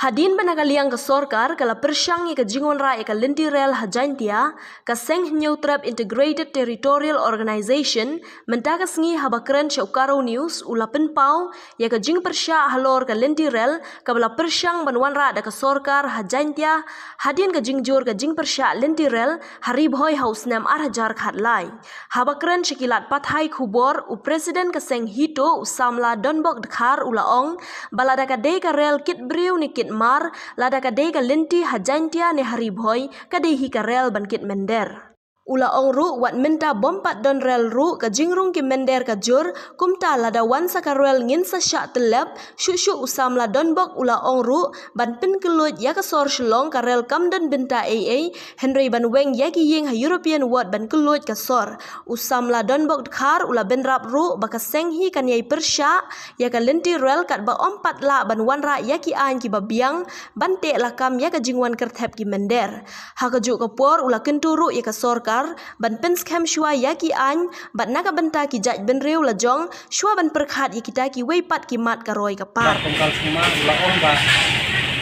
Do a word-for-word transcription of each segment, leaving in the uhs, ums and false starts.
Hadien ba na ka liang ka sorkar ka la pyrshang ïa ka jingwanrah ïa ka lynti rel ha Jaintia, ka Seng Hynñiewtrep Integrated Territorial Organization mynta ka sngi haba kren sha u Karo News u la pynpaw ïa ka jingpyrshah halor ka lynti rel kaba la pyrshang ban wanrah da ka sorkar ha Jaintia, hadien ka jingjur ka jingpyrshah lynti rel ha Ri Bhoi ha u snem ar hajar khatlai. Haba kren sha ki lad pathai khubor, u President ka Seng HITO, u Samla Donbok Dkhar u la ong ba lada ka dei ka rel kit briew ne kit mar, lada ka dei ka lynti ha Jaintia ne ha Ri Bhoi, ka dei hi ka rel ban kit mynder. U la ong ruh wat mynta bym pat don rel ruh, ka jingrung ki mynder ka jur, kumta lada wan sa ka rel ngin sa shah tyllep. Shuh shuh u Samla Donbok u la ong ruh ban pynkylluid ïa ka sor Shillong, ka rel kam don bynta ei ei, hynrei ban weng ïa ki ïing ha European Ward ban kylluid ka sor. U Samla Donbok Dkhar u la bynrap ruh ba ka Seng hi kan ïai pyrshah ïa ka lynti rel katba ym pat lah ban wanrah ïa ki aiñ kiba biang ban teh lakam ïa ka jingwan kyrthep ki mynder. Ha kajuh ka por u la kyntu ruh ïa ka sorkar ban pynskhem shuwa ïa ki aiñ bad na ka bynta ki jait bynriew la jong, shuwa ban pyrkhat ïa kita kiwei pat ki mat ka roi ka par. Bah Kumkal Sangma u la ong ba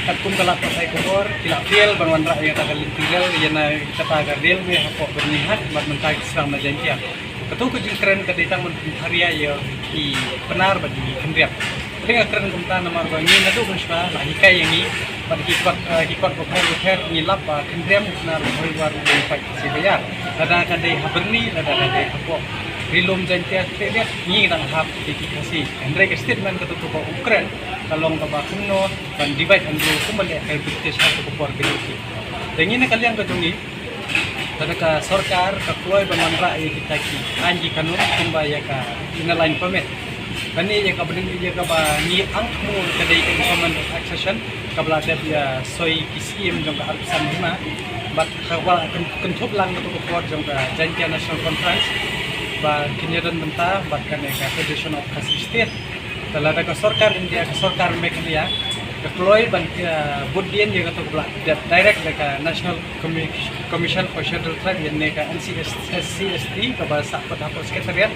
katkum ka lad pathai khubor ki la fail ban wanrah ïa kata ka lynti rel, ïa na kata ka railway hapoh Byrnihat bad mynta ki sdang na Jaintia. Kato ka jingkren ka dei tang ban pynpharia ïa ki Pnar bad ki Khynriam. Te nga kren kumta namar ba ngi naduh mynshuwa la hikai ïa ngi bad ki kot, eh, ki kot bapher bapher, ngi lap ba Khynriam u Pnar u Bhoi War u dei paid Khasi ba ïar. Lada ka dei ha Byrni, lada ka dei hapoh Ri Lum Jaintia Khliehriat, ngi dang hap ïa ki Khasi. Hynrei ka statement kato kaba u kren ka long kaba kumno ban divide and rule kumba leh ka British ha kato ka por ka dei. Te ngi na ka liang ka jong ngi, lada ka sorkar ka kloi ban wanrah ïa kita ki aiñ ki kanun kumba ïa ka Inner Line Permit, kane ïa kaba dei, ïa kaba ngi angthmu ka dei ka Information of Accession kaba la dep ïa soi ki Siem jong ka arphew san hima bad kaba la kyn-, kynthup lang kato ka por jong ka Jaintia National Conference ba kin ïa don bynta bad kane ka Federation of Khasi State. Te lada ka sorkar India, ka sorkar Meghalaya ka kloi ban, eh, bud dien ïa kato kaba la dep direct da ka National Commi-, Commission for Scheduled Tribe, ïa ne ka N C S, S C S T, kaba sah pat hapoh Secretariat,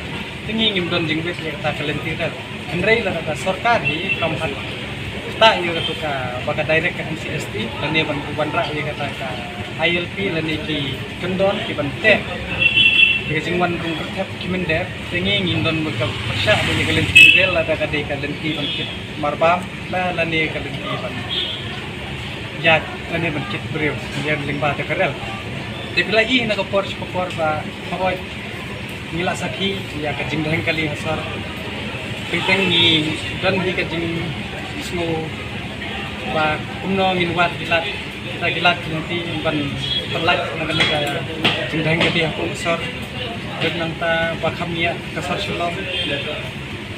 te ngi ngim don jingwit ïa kata ka lynti rel. Hynrei lada ka sorkar hi kam pat ktah ïa kato kaba ka direct ka N C S T, lane ban wanrah ïa kata ka I L P, lane ki kyndon ki ban teh ïa ka jingwan rung kyrthep ki mynder, te ngi ngin don bad ka pyrshah ba ïa ka lynti rel lada ka dei ka lynti ban kit marbam, la, lane ka lynti ban ïaid, lane ban kit briew ïa lyngba da ka rel. Te phi la ïohi na ka por sha ka por ba hooid ngi la sakhi ïa ka jingdheng kali ha sor. Teng teng ngi don hi ka jingsngew ba kumno ngin wad ki lad, kita ki lad ki lynti ban pynlait na kane ka jingdheng kali ha kum sor. Dep nangta ba kham ïa ka sor Shillong.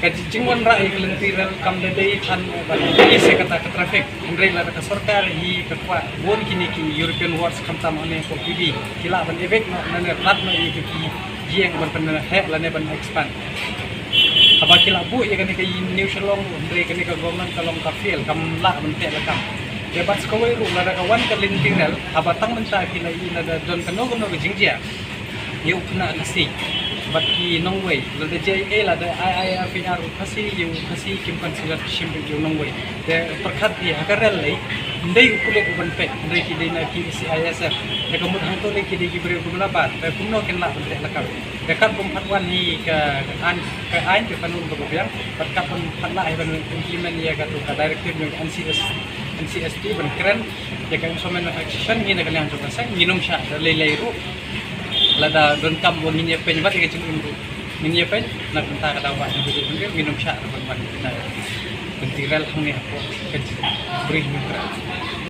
Ka jingwanrah ïa ka lynti rel kam da dei than ban ïa se kata ka traffic. Hynrei lada ka sorkar hi ka kwah bun kine ki European Wards khamtam hangne hapoh P B ki lah ban evict noh lane rat noh ïa ki ïing ban pynheh lane ban expand. Haba ki la buh ïa kane ka New Shillong, hynrei kane ka government ka long ka fail, kam lah ban teh lakam. Te bad sa kawei ruh lada ka wan ka lynti rel, haba tang mynta phi la ïohi lada don kano kano ka jingjia ïa u khynnah Khasi bad ki nongwei, lada J I A, lada I I F A R u Khasi, ïa u Khasi kim consider shim beit ïa u nongwei. Te pyrkhat ïa ha ka rel lei, ym dei u pulit u ban peit, hynrei ki dei na ki C I S F. Te ka mut hangto lei ki dei ki briew kumno pat, te kumno kin lah ban teh lakam. Te kat bym pat wan hi ka aiñ, ka aiñ ka kanun kaba biang, bad kat bym pat lah hi ban implement ïa kato ka directive jong ka N C S, N C S T ban kren ïa ka Information of Accession, ngi na ka liang jong ka seng ngin ym shah da lei lei ruh. Lada donkam ba ngin ïa peit bad ïa ka jingim ruh ngin ïa peit, na ka bynta ka daw ba ngin ym shah da ban wan da lynti rel hangne hapoh ka Bri Hynñiewtrep.